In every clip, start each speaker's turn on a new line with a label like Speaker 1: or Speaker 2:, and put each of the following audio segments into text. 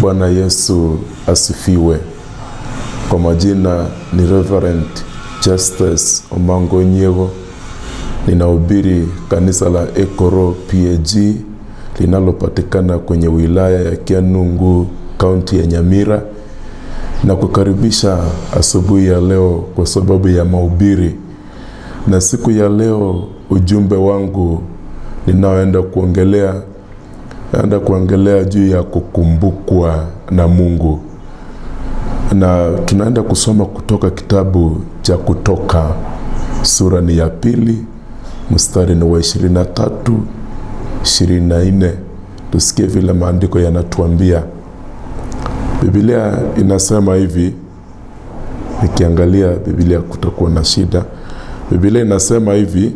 Speaker 1: Bwana Yesu asifiwe. Kwa majina ni Reverend Justice Omango Nyiego. Ninahubiri kanisa la Ekoro PAG linalopatikana kwenye wilaya ya Kianungu, kaunti ya Nyamira, na kukaribisha asubuhi ya leo kwa sababu ya mahubiri. Na siku ya leo ujumbe wangu ninaoenda kuongelea juu ya kukumbukwa na Mungu. Na tunaenda kusoma kutoka kitabu cha Kutoka, sura ni ya 2, mstari ni wa 23, 24. Tusikie vile maandiko yanatuambia. Biblia inasema hivi, nikiangalia Biblia kutakuwa na shida. Biblia inasema hivi,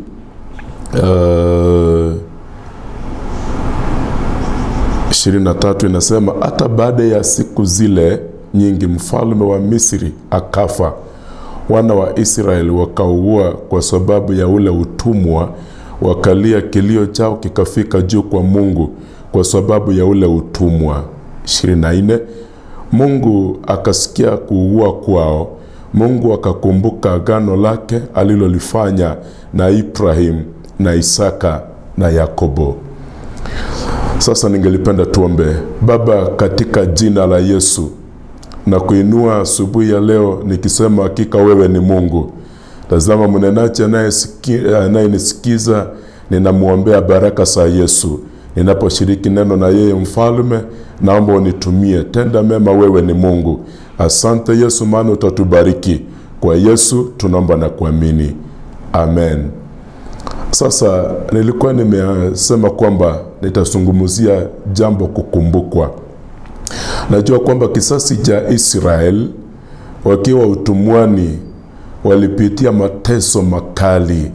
Speaker 1: 23 inasema, hata baada ya siku zile nyingi mfalme wa Misri akafa. Wana wa Israeli wakaugua kwa sababu ya ule utumwa, wakalia kilio chao kikafika juu kwa Mungu kwa sababu ya ule utumwa. 24 Mungu akasikia kuugua kwao. Mungu akakumbuka agano lake alilolifanya na Ibrahim na Isaka na Yakobo. Sasa ningelipenda tuombe. Baba, katika jina la Yesu, na kuinua asubuhi ya leo nikisema hakika wewe ni Mungu. Tazama mnenaji anayenisikiza, ninamuombea baraka za Yesu. Ninaposhiriki neno na yeye mfalme, naomba unitumie. Tenda mema, wewe ni Mungu. Asante Yesu, maana utatubariki. Kwa Yesu tunaomba na kuamini. Amen. Sasa nilikuwa nimesema kwamba nitazungumzia jambo kukumbukwa. Najua kwamba kisasi cha Israel wakiwa utumwani walipitia mateso makali,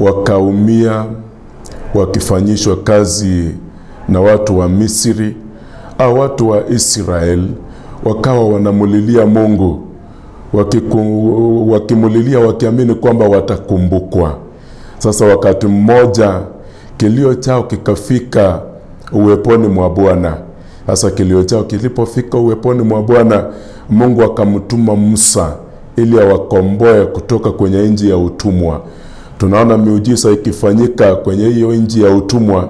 Speaker 1: wakaumia wakifanyishwa kazi na watu wa Misri. Au watu wa Israel wakawa wanamulilia Mungu, wakimulilia wakiamini kwamba watakumbukwa. Sasa wakati mmoja kilio chao kikafika uweponi mwa Bwana. Sasa kilio chao kilipofika uweponi mwa Bwana, Mungu akamtuma Musa ili awakomboe kutoka kwenye nchi ya utumwa. Tunaona miujiza ikifanyika kwenye hiyo nchi ya utumwa,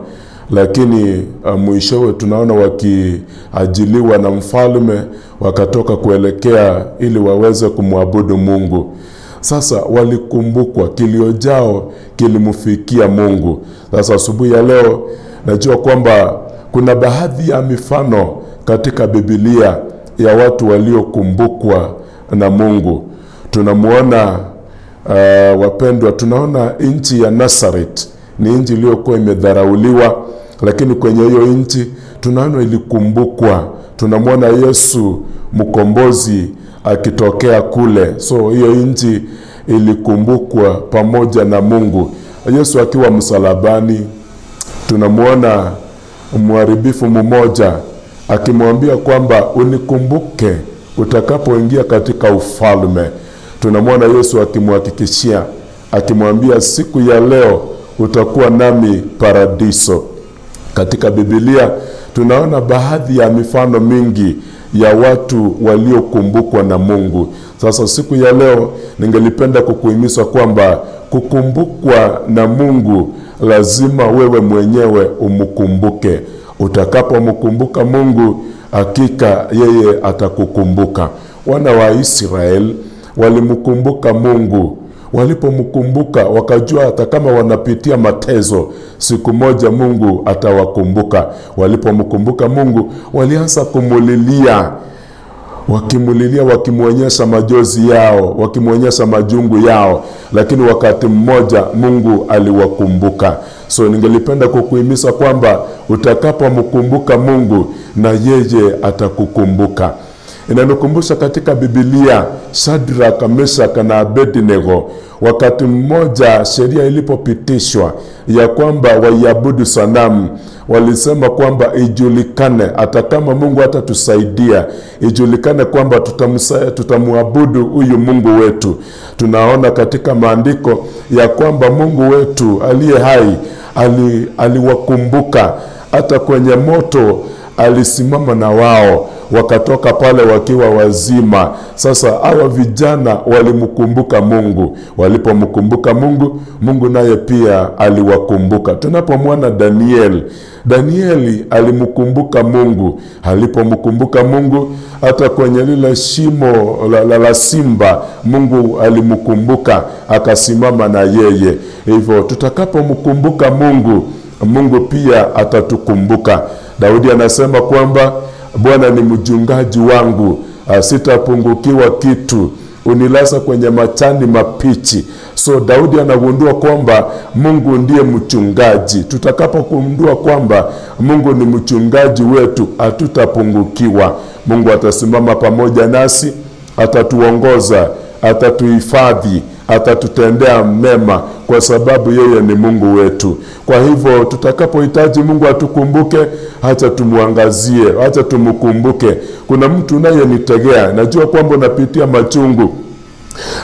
Speaker 1: lakini mwishowe tunaona wakiajiliwa na mfalme wakatoka kuelekea ili waweze kumwabudu Mungu. Sasa walikumbukwa, kilio chao kilimfikia Mungu. Sasa asubuhi ya leo najua kwamba kuna baadhi ya mifano katika Biblia ya watu waliokumbukwa na Mungu. Tunamuona wapendwa, tunaona nchi ya Nazareth ni nchi iliyokuwa imedharauliwa, lakini kwenye hiyo nchi tunaona ilikumbukwa. Tunamuona Yesu mkombozi akitokea kule. So hiyo nchi ilikumbukwa pamoja na Mungu. Yesu akiwa msalabani, tunamuona mharibifu mmoja akimwambia kwamba unikumbuke utakapoingia katika ufalme. Tunamwona Yesu akimhakikishia, akimwambia siku ya leo utakuwa nami paradiso. Katika Biblia tunaona baadhi ya mifano mingi ya watu waliokumbukwa na Mungu. Sasa siku ya leo ningelipenda kukuhimiza kwamba kukumbukwa na Mungu lazima wewe mwenyewe umkumbuke. Utakapomkumbuka Mungu, hakika yeye atakukumbuka. Wana wa Israel walimkumbuka Mungu. Walipomkumbuka wakajua hata kama wanapitia mateso, siku moja Mungu atawakumbuka. Walipomkumbuka Mungu walianza kumulilia, wakimulilia, wakimuonyesha majozi yao, wakimuonyesha majungu yao, lakini wakati mmoja Mungu aliwakumbuka. So ningelipenda kukuhimiza kwamba utakapomkumbuka Mungu na yeye atakukumbuka. Inanukumbusha katika Biblia Shadraka, Meshaka na Abednego. Wakati mmoja sheria ilipopitishwa ya kwamba waiabudu sanamu, walisema kwamba ijulikane, hata kama Mungu hatatusaidia, ijulikane kwamba tutamuabudu huyu Mungu wetu. Tunaona katika maandiko ya kwamba Mungu wetu aliye hai aliwakumbuka hata kwenye moto. alisimama na wao, wakatoka pale wakiwa wazima. Sasa hawa vijana walimkumbuka Mungu. Walipomkumbuka Mungu, Mungu naye pia aliwakumbuka. Tunapomwona Daniel, Danieli alimkumbuka Mungu. Alipomkumbuka Mungu, hata kwenye lile shimo la simba, Mungu alimkumbuka, akasimama na yeye. Hivyo tutakapomkumbuka Mungu, Mungu pia atatukumbuka. Daudi anasema kwamba Bwana ni mchungaji wangu, sitapungukiwa kitu, unilaza kwenye majani mabichi. So Daudi anagundua kwamba Mungu ndiye mchungaji. Tutakapogundua kwamba Mungu ni mchungaji wetu, hatutapungukiwa. Mungu atasimama pamoja nasi, atatuongoza, atatuhifadhi, atatutendea mema, kwa sababu yeye ni Mungu wetu. Kwa hivyo tutakapohitaji Mungu atukumbuke, acha tumuangazie, acha tumukumbuke. Kuna mtu naye nitegea, najua kwamba unapitia machungu,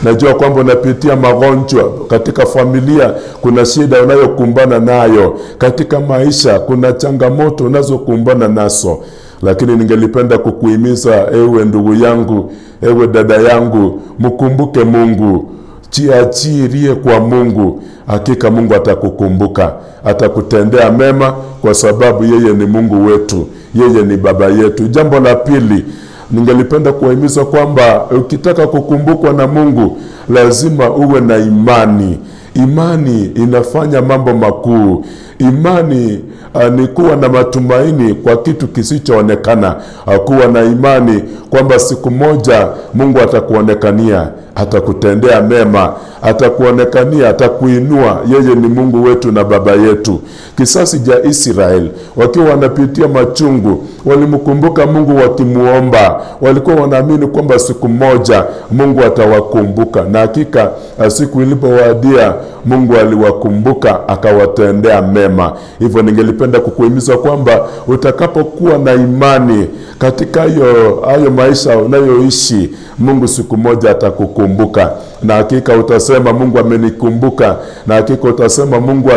Speaker 1: najua kwamba unapitia magonjwa katika familia, kuna shida unayokumbana nayo katika maisha, kuna changamoto unazokumbana nazo. Lakini ningelipenda kukuhimiza, ewe ndugu yangu, ewe dada yangu, mkumbuke Mungu. Jiachilie kwa Mungu, hakika Mungu atakukumbuka, atakutendea mema, kwa sababu yeye ni Mungu wetu, yeye ni baba yetu. Jambo la pili, ningelipenda kuwahimiza kwamba ukitaka kukumbukwa na Mungu, lazima uwe na imani. Imani inafanya mambo makuu. Imani ni kuwa na matumaini kwa kitu kisichoonekana. Kuwa na imani kwamba siku moja Mungu atakuonekania, atakutendea mema, atakuonekania, atakuinua. Yeye ni Mungu wetu na baba yetu. Kisasi cha Israel wakiwa wanapitia machungu, walimkumbuka Mungu wakimuomba. Walikuwa wanaamini kwamba siku moja Mungu atawakumbuka, na hakika siku ilipowadia Mungu aliwakumbuka akawatendea mema. Hivyo ningelipenda kukuhimiza kwamba utakapokuwa na imani katika hayo maisha unayoishi, Mungu siku moja atakukumbuka, na hakika utasema Mungu amenikumbuka, na hakika utasema Mungu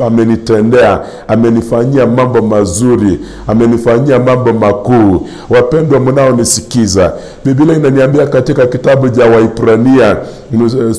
Speaker 1: amenitendea, amenifanyia mambo mazuri, amenifanyia mambo makuu. Wapendwa mnaonisikiza, Biblia inaniambia katika kitabu cha Waibrania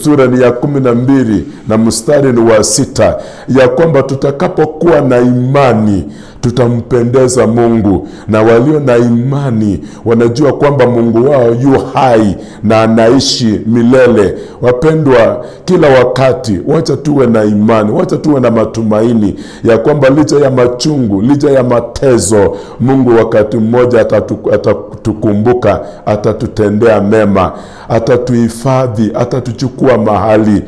Speaker 1: sura ni ya 12 na mstari ni wa 6, ya kwamba tutakapokuwa na imani tutampendeza Mungu. Na walio na imani wanajua kwamba Mungu wao yu hai na anaishi milele. Wapendwa, kila wakati wacha tuwe na imani, wacha tuwe na matumaini ya kwamba licha ya machungu, licha ya mateso, Mungu wakati mmoja atatukumbuka, atatutendea mema, atatuhifadhi, atatuchukua mahali.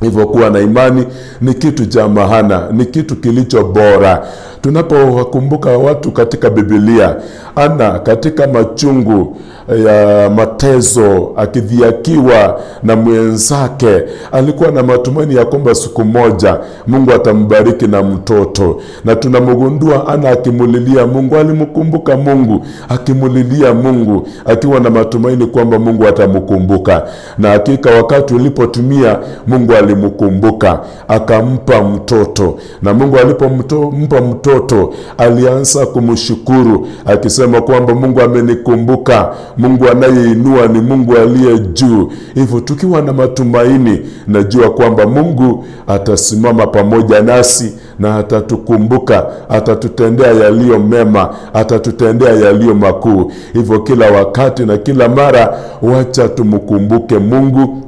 Speaker 1: Hivyo kuwa na imani ni kitu cha maana, ni kitu kilicho bora. Tunapowakumbuka watu katika Biblia, Ana katika machungu ya mateso, akidhiakiwa na mwenzake, alikuwa na matumaini ya kwamba siku moja Mungu atambariki na mtoto. Na tunamgundua Ana akimulilia Mungu, alimkumbuka Mungu, akimulilia Mungu akiwa na matumaini kwamba Mungu atamkumbuka. Na hakika wakati ulipotumia, Mungu alimkumbuka, akampa mtoto. Na Mungu alipompa mtoto, alianza kumshukuru akisema kwamba Mungu amenikumbuka, Mungu anayeinua ni Mungu aliye juu. Hivyo tukiwa na matumaini, najua kwamba Mungu atasimama pamoja nasi na atatukumbuka, atatutendea yaliyo mema, atatutendea yaliyo makuu. Hivyo kila wakati na kila mara, wacha tumukumbuke Mungu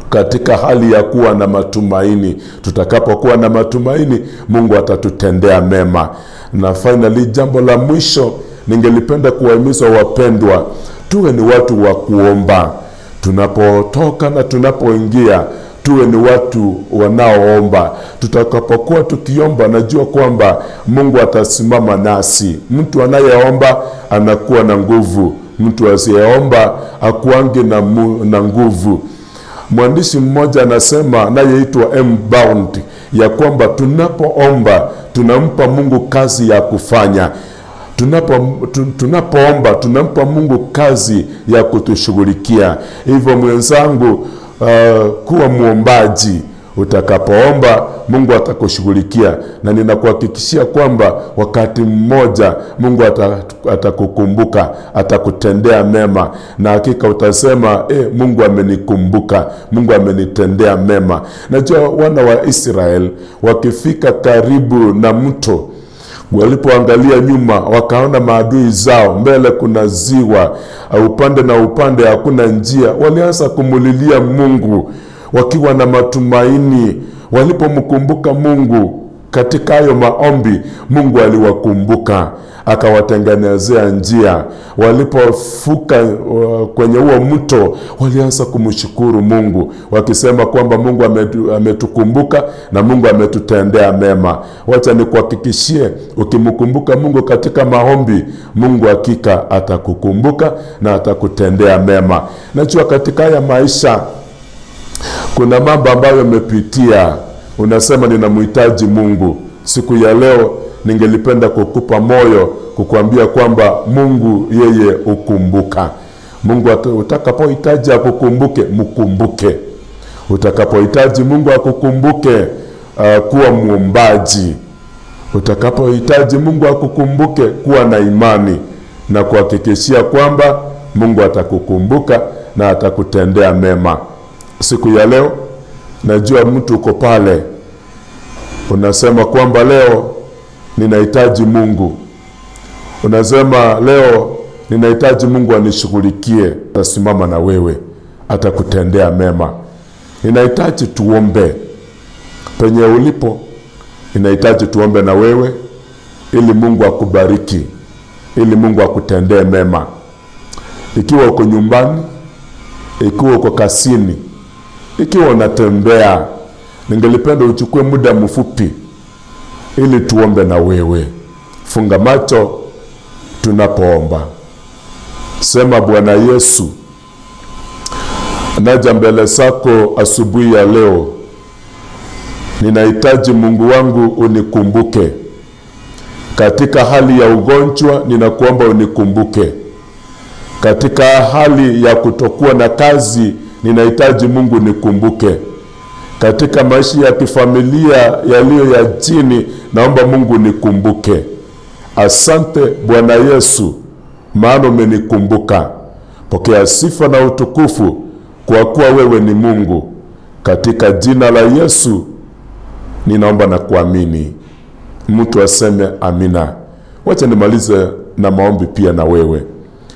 Speaker 1: katika hali ya kuwa na matumaini. Tutakapokuwa na matumaini, Mungu atatutendea mema. Na finally, jambo la mwisho ningelipenda kuwahimiza wapendwa, tuwe ni watu wa kuomba. Tunapotoka na tunapoingia, tuwe ni watu wanaoomba. Tutakapokuwa tukiomba, najua kwamba Mungu atasimama nasi. Mtu anayeomba anakuwa na nguvu, mtu asiyeomba hakuangi na nguvu. Mwandishi mmoja anasema, anayeitwa M. Bound, ya kwamba tunapoomba tunampa Mungu kazi ya kufanya. Tunapoomba tunampa Mungu kazi ya kutushughulikia. Hivyo mwenzangu, kuwa muombaji. Utakapoomba Mungu atakushughulikia, na ninakuhakikishia kwamba wakati mmoja Mungu atakukumbuka, atakutendea mema, na hakika utasema Mungu amenikumbuka, Mungu amenitendea mema. Najua wana wa Israel wakifika karibu na mto, walipoangalia nyuma wakaona maadui zao, mbele kuna ziwa, upande na upande hakuna njia. Walianza kumulilia Mungu wakiwa na matumaini. Walipomkumbuka Mungu katika hayo maombi, Mungu aliwakumbuka akawatengenezea njia. Walipofuka kwenye huo mto, walianza kumshukuru Mungu wakisema kwamba Mungu ametukumbuka na Mungu ametutendea mema. Wacha nikuhakikishie, ukimkumbuka Mungu katika maombi, Mungu hakika atakukumbuka na atakutendea mema. Najua katika haya maisha kuna mambo ambayo umepitia, unasema ninamhitaji Mungu. Siku ya leo ningelipenda kukupa moyo, kukuambia kwamba Mungu yeye ukumbuka. Mungu utakapohitaji akukumbuke, mkumbuke. Utakapohitaji Mungu akukumbuke, kuwa muombaji. Utakapohitaji Mungu akukumbuke, kuwa na imani na kuhakikishia kwamba Mungu atakukumbuka na atakutendea mema. Siku ya leo najua mtu uko pale unasema kwamba leo ninahitaji Mungu. Unasema leo ninahitaji Mungu anishughulikie. Atasimama na wewe, atakutendea mema. Ninahitaji tuombe. Penye ulipo, ninahitaji tuombe na wewe ili Mungu akubariki, ili Mungu akutendee mema. Ikiwa uko nyumbani, ikiwa uko kazini, ikiwa unatembea, ningelipenda uchukue muda mfupi ili tuombe na wewe. Funga macho tunapoomba. Sema, Bwana Yesu, naja mbele zako asubuhi ya leo. Ninahitaji Mungu wangu unikumbuke. Katika hali ya ugonjwa ninakuomba unikumbuke. Katika hali ya kutokuwa na kazi ninahitaji Mungu nikumbuke. Katika maisha ya kifamilia yaliyo ya chini naomba Mungu nikumbuke. Asante Bwana Yesu, maana umenikumbuka. Pokea sifa na utukufu kwa kuwa wewe ni Mungu. Katika jina la Yesu ninaomba na kuamini. Mtu aseme amina. Wacha nimalize na maombi pia na wewe.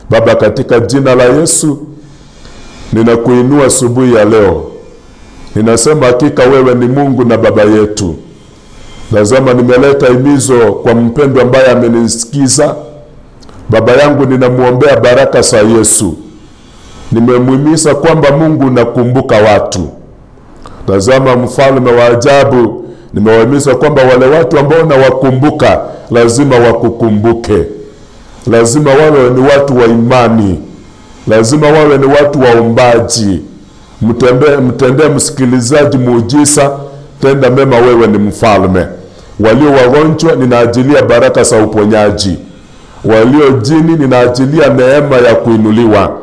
Speaker 1: Baba, katika jina la Yesu ninakuinua asubuhi ya leo. Ninasema hakika wewe ni Mungu na Baba yetu. Tazama, nimeleta himizo kwa mpendwa ambaye amenisikiza. Baba yangu, ninamuombea baraka za Yesu. Nimemuhimiza kwamba Mungu nakumbuka watu. Tazama, mfalme wa ajabu, nimewahimiza kwamba wale watu ambao nawakumbuka lazima wakukumbuke. Lazima wawe ni watu wa imani. Lazima wawe ni watu waombaji. Mtendee msikilizaji muujiza, tenda mema, wewe ni mfalme. Walio wagonjwa ninaajilia baraka za uponyaji. Walio jini ninaajilia neema ya kuinuliwa.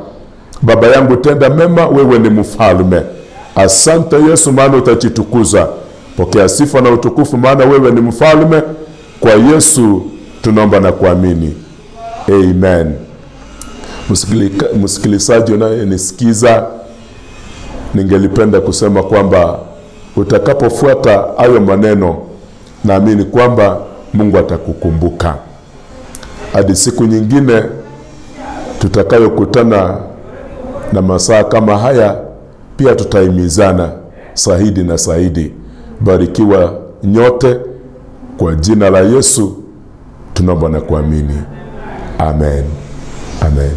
Speaker 1: Baba yangu, tenda mema, wewe ni mfalme. Asante Yesu, maana utajitukuza. Pokea sifa na utukufu, maana wewe ni mfalme. Kwa Yesu tunaomba na kuamini. Amen. Msikilizaji unayenisikiza, ningelipenda kusema kwamba utakapofuata hayo maneno, naamini kwamba Mungu atakukumbuka. Hadi siku nyingine tutakayokutana na masaa kama haya, pia tutahimizana zaidi na zaidi. Barikiwa nyote kwa jina la Yesu tunaomba na kuamini. Amen. Amen.